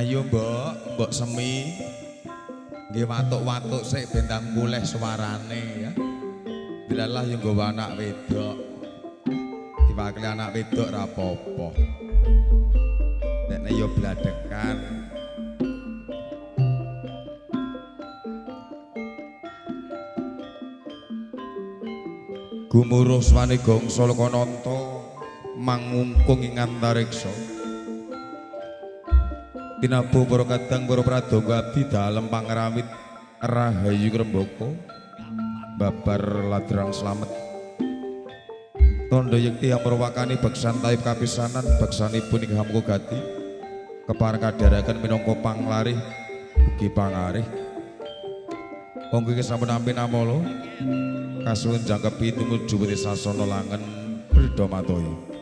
Ayo mbok, mbok semi. Nggih watuk-watuk sik ben ndang mulih suarane ya. Dilalah yo nggawa anak wedok. Diwakili anak wedok ra apa-apa. Dekne yo bladekan. Gumuruh swane gongso lokananta mangungkung ing antariksa. Tinabuh para kadang para pradonga abdi dalem pangrawit rahayu ngrembaka babar ladrang slamet. Tandha yekti amrawakani beksan taib kapisanan beksanipun ing hamka gati kepareng kadharaken minangka panglarih ugi pangarih. Monggo iki sampun nampi namala kasuwun jangkepi tumuju putih sasana langen Brida Matoya.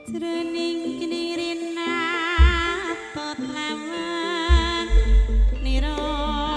Jroning kinirinatut lawan nirama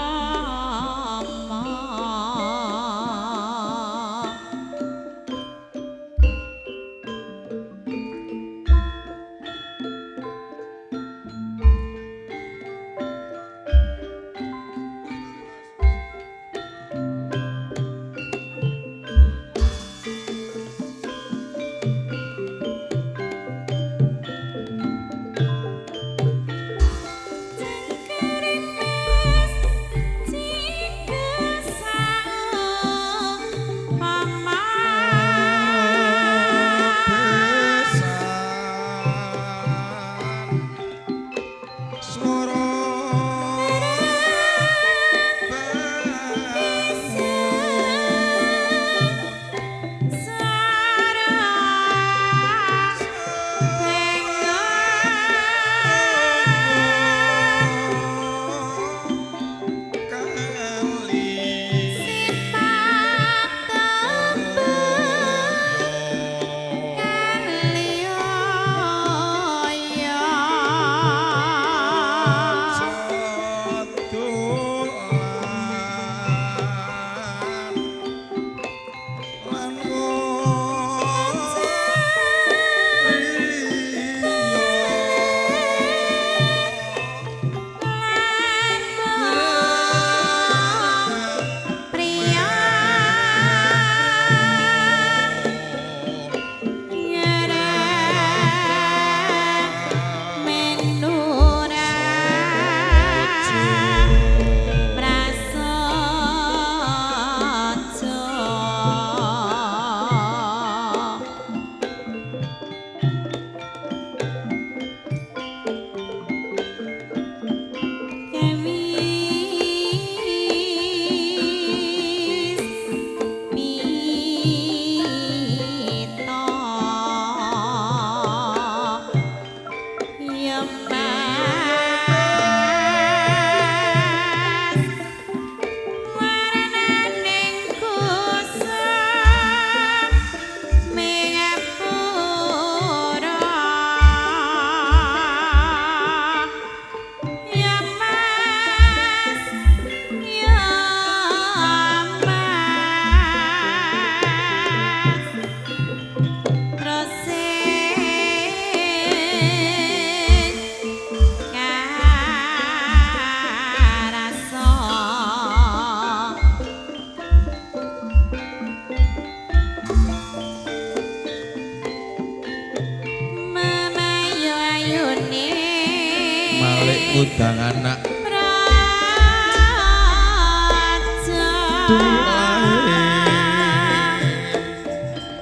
Ngundang anak praja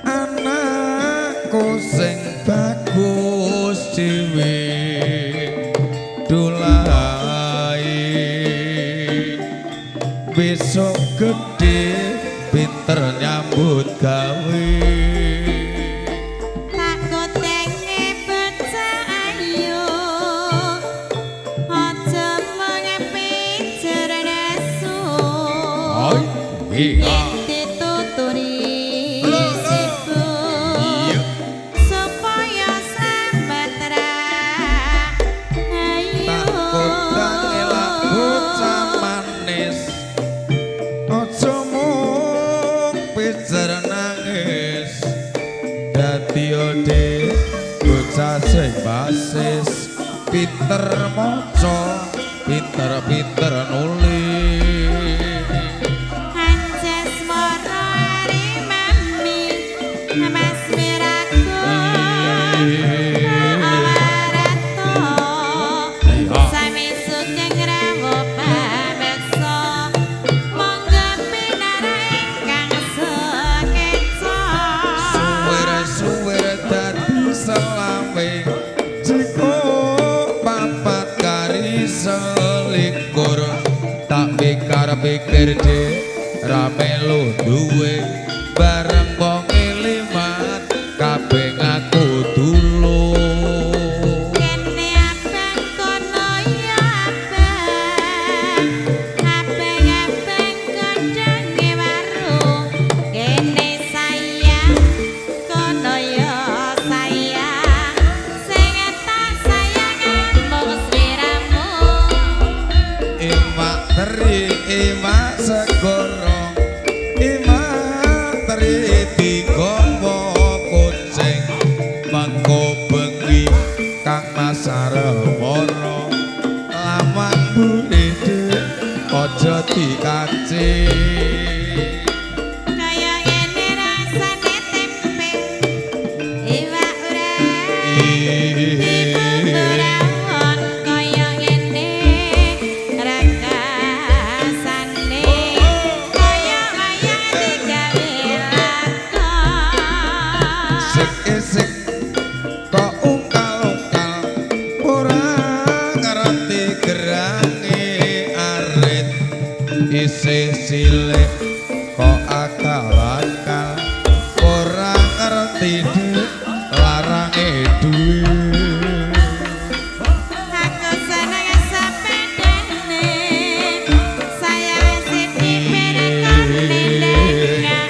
anakku sing bagus dhewe dulai besok gedhe pinter nyambut gawe. Dituturi sibuk supaya sambat rahayu. Tak kondang elak bocah sing basis pinter maca pinter-pinter nulis. Anjas moro ari mami Mas Miraku Awarato sami sugeng rawuh pameksa monggo pinarak ingkang sekeca. Suwer-suwer dadi selame jiko papat kari selikur tak pikir-pikir de rame lu duwe bareng wong limat kabeh ngaku dulu. Kene abang kono ya abang, abang-abang godhonge waru. Kene sayang kono ya sayang, sing tak sayang mung sliramu. Iwak teri iwak segoro iwak teri digawa kucing mengko bengi kang masarep mara lawang buri dik aja dikacing. Kaya ngene rasane tempe iwak urang dibumbu kaya ngene rasane kaya wayang digawe lakon. Sik isik kok ungkal-ungkal ora ngerti gerange arit isih cilik kok akal-akal ora ngerti dik larange duit. Aku seneng sepedane sayang sithik perekone nengah.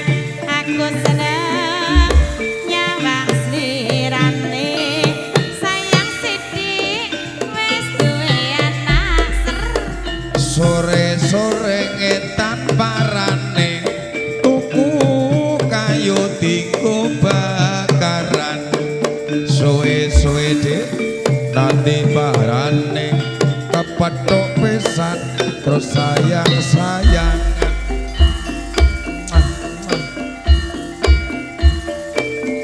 Aku seneng nyawang slirane sayang sithik wis duwe anak ser. Sore-sore ngetan parane tuku kayu dinggo bakaran suwe-suwe dik nanti parane kepethuk pisan terus sayang-sayangan.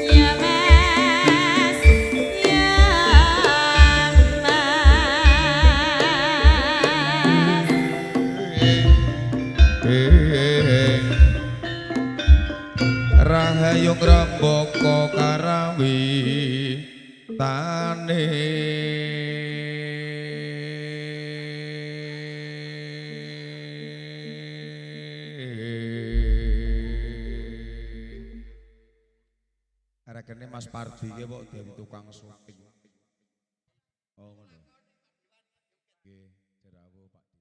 Ya Mas, ya Mas. Rahayu ngrembaka karawitane. Rekene Mas Pardi ki kok dadi tukang syuting. Oh ngono. Nggih, drawuh Pak.